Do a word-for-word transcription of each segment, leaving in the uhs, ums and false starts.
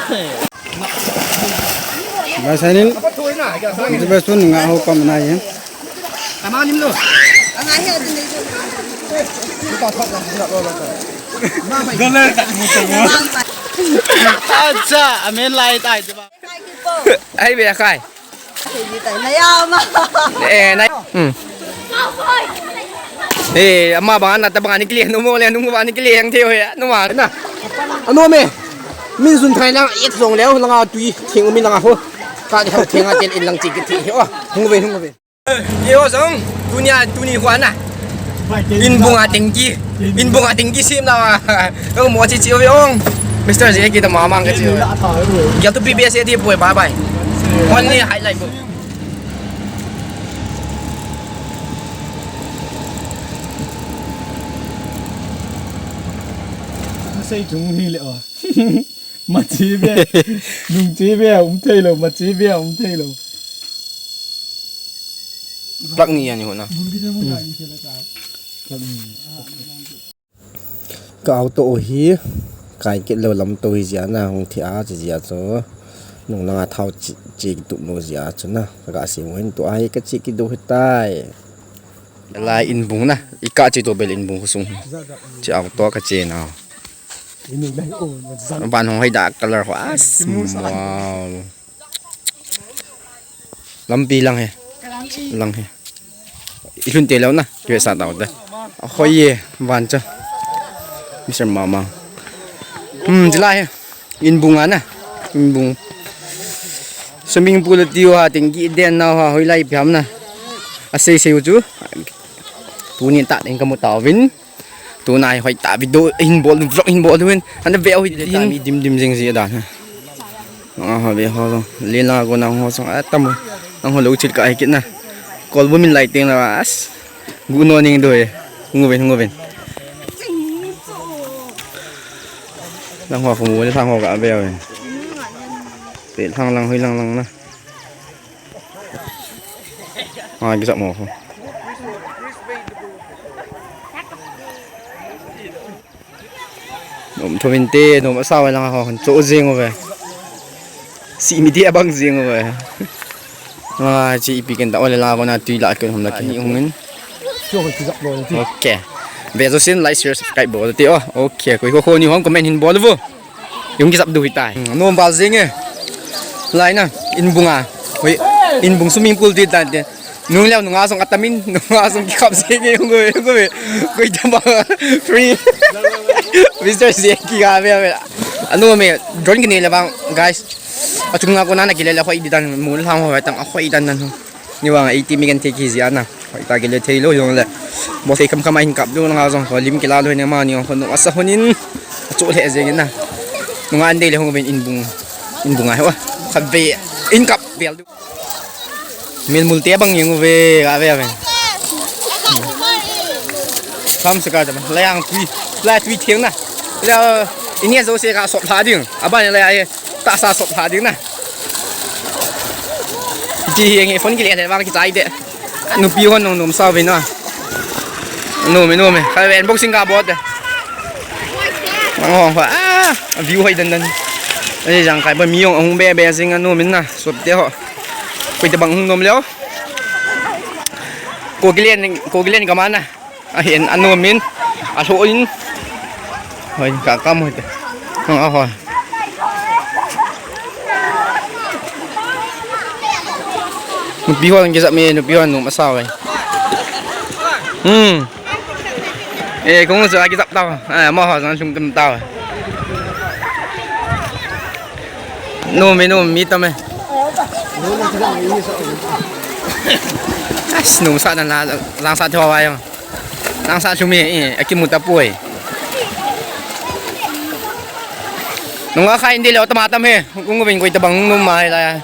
Ba sainin, ito ba sun nga ho kam na yin. Acha, amen lai tai ba. Ai be kai. Eh, na. Hmm. Eh, ama bang na ta bang ni kile, nu mo le, nu mo bang ni kile, ang theo ya, nu ma na. Ano me? Min sun thai lang, it song leo, langa tui, thing umi langa ho. Ka di ho, thing a tin in lang chiki thi. Oh, hung ve, hung ve. Yo song, tunia, tuni ho na. Inbung a tengki. Inbung a tengki sim na. Yo mo chi chi ong. Mister J kita mamang ka chi. Gel tu P B S A ti boy, bye bye. Only highlight boy. Sei chung hi le o. Machi be. Nung chi be um thei lo, machi be um thei lo. Plak ni ani ho na. Ka auto hi kai kit lo lam to hi zia na hung thi a chi zia chu. Nung langa thau chi, chi tup lo zia chu na. Ka se mo hin tu ai ka chi ki do hi tai. Lai inbung na. I ka chi to bel inbung sung. Chi auto ka chi na. Ban hong hoi da color ho as. Wow. Lampi lang he. Lang he. I lhun te leo na. Kive sa tau te. Hoi ye. Van cha. Mister Mama. Hmm, jila he. Inbung ana. Inbung. Swimming pool tiu ha ting ki den na ha hoi lai piam na. A sei sei u chu. Tuni ta ding ka mu ta vin. Tunai hoi ta video hin bol, vlog hin bol hin. Ana ve hoi tin. Mi dim dim jing ji dan. Ah, ve ho lo. Lela go nang ho song atam. Nang ho lo chil ka ai kit na. Kol bu min lai teng na as. Gu no ning do e. Ngu ven, ngu ven. Nang ho khu mu le thang ho ka ve ve. Pe thang lang hoi lang lang na. Ah, kisap mo ho. Nom thovin te, nom asa vai lang ho, cho jing uve. Si mi dia bang jing uve. Ah, chi ipi ken ta ole la kona tui la ken hom la ken hungin. Okay. Ve jo sin, like, share, subscribe bol te o. Okay, koi ko ko ni hom comment hin bol vo. Yung kisap du hitai. Hmm, nom bal jing e. Lai na, inbung a. Hoi, inbung swimming pool ti dan te. Nung leo nunga song atamin, nunga song kikap se ke, nung koi, nung koi, koi tama, free. Mister Zeki ka be be. Anu me, drone kini le bang, guys. Achung nga ko na na kile le hoi di dan, mul hang hoi tang, hoi dan dan. Ni wang eighty mi kan te ki zia na. Hoi ta kile thei lo yong le. Bo thei kam kam a hin kap du nga song, ko lim kila lo ne ma ni ko no asa honin. Achu le je na. Nunga an de le hong ben inbung. Inbung a ho. Khat be, in kap bel du. Min mul te bang yeng uve, ave, ave. Tham se ka ta, la yang tui, la tui theng na. La, ini zo se ka sop tha ding. Aban la ai, ta sa sop tha ding na. Ji yeng phone ki le le bang ki chai de. Nupi hon nong nom sa ve na. Nom e, nom e. Ka ven boxing ka bot de. Mang hong fa. Ah, view hoi dan dan. Ai jang kai ba mi yong hong be be sing a nom in na. Sop te ho. Koi te bang hung nom leo. Ko kilen, ko kilen ka mana. A hin anu min. A tho in. Hoi ka kam hoi te. Hong a hoi. Nupi hon kisap me, nupi hon nom asa vai. Hmm. Eh, kung sa aki tap tau. Ah, ma ho sang sung tem tau. No me, no me, tame. As, no sa na la, lang sa tho wa yo. Lang sa sumi, eh, aki muta poi. Nunga khai indi leo tama tam he. Kung vin koi tabang no mai la.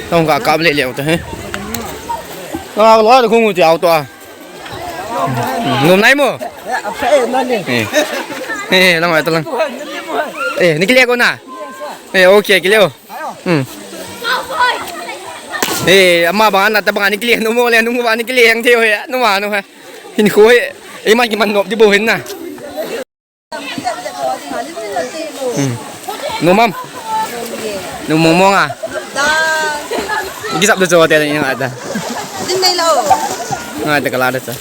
Nunga kap le leo ta he. Nunga lo kung ti auto a. Nom nai mo? Eh, eh, lang, lang. Eh, ni kile ko na? Eh, okay, kile ko. Hmm. Eh, ama bang na ta bang ni kile, no mo le, no mo bang ni kile, ang theo he, no ma, no he. Hin ko he. Eh, man ki man nop di bo hin na. Nom am? Nom mong mong a? Kisap da cho te ni nga ta. Din mai lo. Nga ta kala da cho.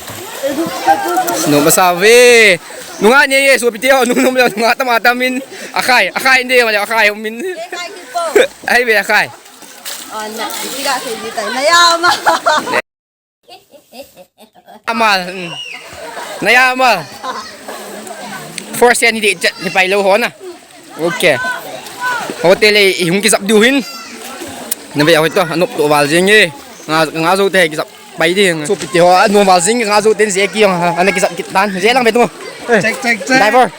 Nom masa ve. Nunga ni ye so piti o nung nom lo nunga tama tamin. Akhai, akhai ndi ma akhai min. Ai ve akhai. Oh, na, hindi ka sa dito. Naya ma. Amal. Mm. Naya amal. First yan hindi chat ni pailo ho na. Okay. Hotel e ihung kisap duhin. Na ve hotel anop to val jing e. Nga nga zo te kisap pai di. So piti ho anu val jing nga zo ten je ki ana kisap kitan. Je lang ve tu. Check, check, check. Driver.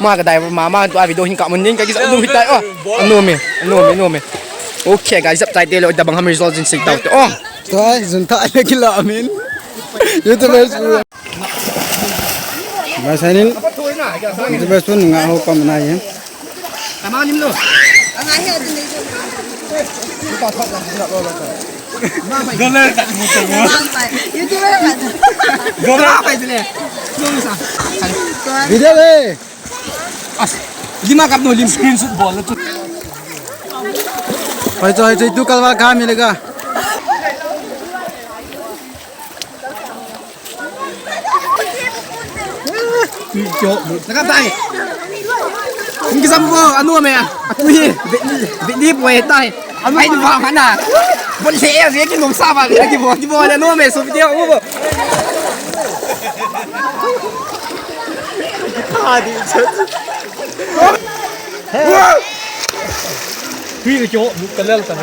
Ma ka driver ma ma tu a video hin ka mun din ka kisap duhin tai o. Anu me, anu me, anu me. Okay guys, sap tai te lo da bang ham result jin sei tau te o. Tua, jun tha le kila min. YouTubers pu. Ba sanin. YouTubers pu nga ho kam na ye. Tama nim lo. Anga he din dei. Dollar tak mo to mo. YouTuber ka. Dollar pa dile. Video le. As, lima kap no lim screenshot bol tu. Hai choi, hai choi, tu kalwar kha milega. Nakap tai. Hung kisam bo, anu me. Atu hi. Bit ni, bit ni boy tai. Ai, ni ba mana. Bon se e, se ki nom sa ba, ki bo, ki bo, anu me, so video, bo. Adi chat. Hui ke cho bu kalal ta.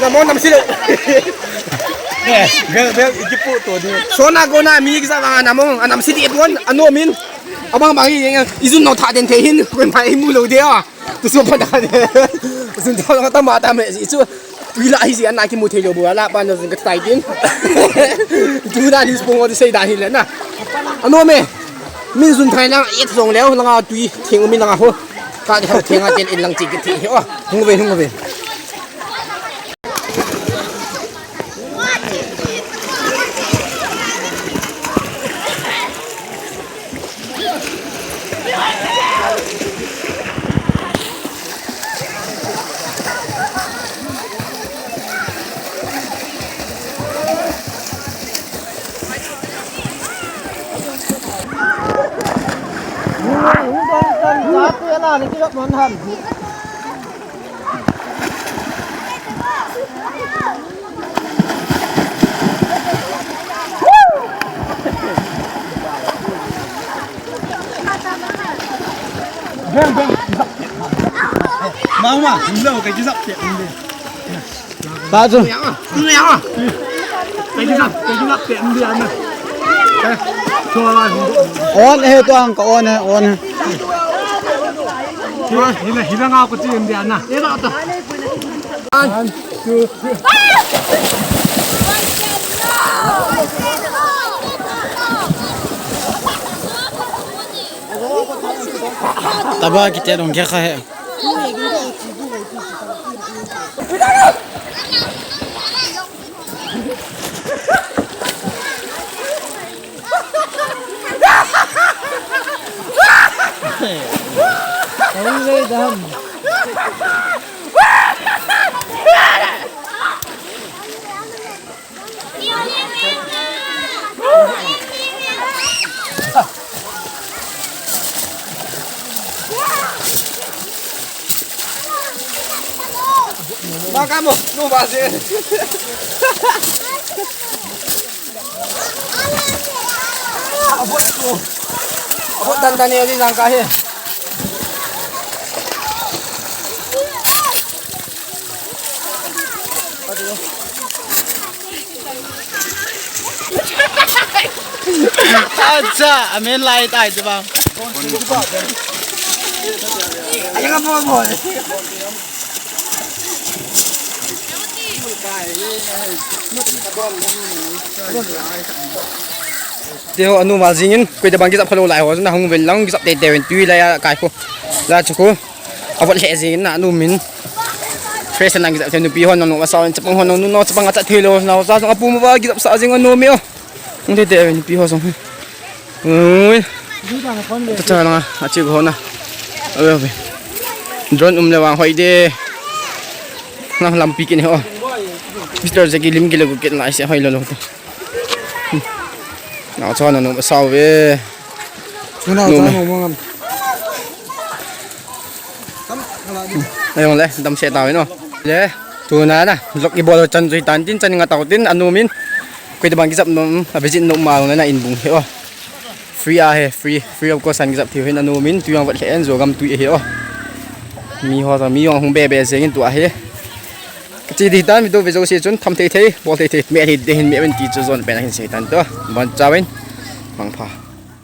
Na mo nam silo. Eh, bel bel ikipu to di. Sona gona mi kisa ba na mo, anam sidi bon, ano min. Abang bang i izun no tha den the hin, ko mai mu lo de a. Tu so pa da de. Sun tha lo ta ma ta me, isu. Tui la hi si ana kimu thei lo bu la pa no zing ka tai din. Tu da ni spong o sei da hi le na. Ano me. Min sun thai lang et zong leo lang a tui thing min lang a ho. Ka de ho thing a tel in lang chi ki thi ho. Hung ve hung ve. Bang, bang, zap. Mama, lo, kay zap. Ba chu. Kay zap, kay zap, kay zap. On he to ang ka on he, on he. Hina, hina nga ko chi India na. One, two, three. Taba kiti dong kya kha he. Maka mo, no ba si. Abot ko. Abot dandan ni, di lang kahi. Acha, amen lai tai tu bang. Ayang apa boy? Teo anu ma jingin, koi te bang kisap khalou lai ho, na hung vel lang kisap te te ven tui lai a kai ko. La chu ko. Avot le jingin na anu min. Fresh nang kisap te nupi ho nang nu sa chapang ho nang nu no chapang a chat thei lou na sa jong apu ma ba kisap sa jing anu mi o. Hung te te ven nupi ho jong. Ui. Tacha langa, achi go na. Awe, awe. Drone um le vang hoi de. Na lampi kin he o. Mister Jackie lim kile gu kin lai se hoi lo lo to. Na cha na no sa ve. Tuna No, cha man. No mo ngam. Ayong le, dam se ta ve no. Le, tuna na, vlog i bol chan jui tan tin chan nga tau tin anu min. Koi te bang ki jap nom, a visit nom ma na in bung he o. Free a he, free, free of cost an ki jap thiu hin anu min, tu yang vat le en jo gam tu he o. Mi ho ta, mi yong hung be be se ngin tu a he. Ka chi di tan mi tu ve jo se chun tham thei thei, bol thei thei, me thei de hin me ven ti chu jon pen hin se tan to. Bon cha ven. Mang pha.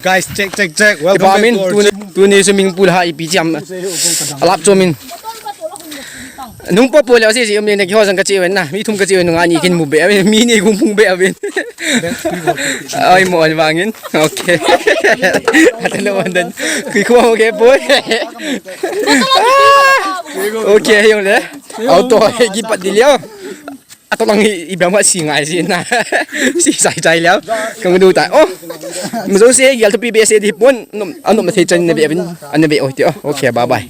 Guys, check, check, check. Welcome Ipa back min, to our tuni, channel. Tuni swimming pool ha ipi chiam. Alap chu min. Nung po po le si si um ne ki ho jang ka chi ven na. Mi thum ka chi ven nga ni kin mu be. Mi ni gum phung be ven. Ai mo an vangin. Okay. Ata lo an dan. Kui ko okay po. Okay, yung le. Auto he ki pat di leo. Ato lang i, i bang wa si ngai si na. Si sai sai leo. Kang du ta. Oh. Mo se yal to pi be se di pon. Nom, anom na thei chan ne be bin. An ne be oh ti oh. Okay, bye bye.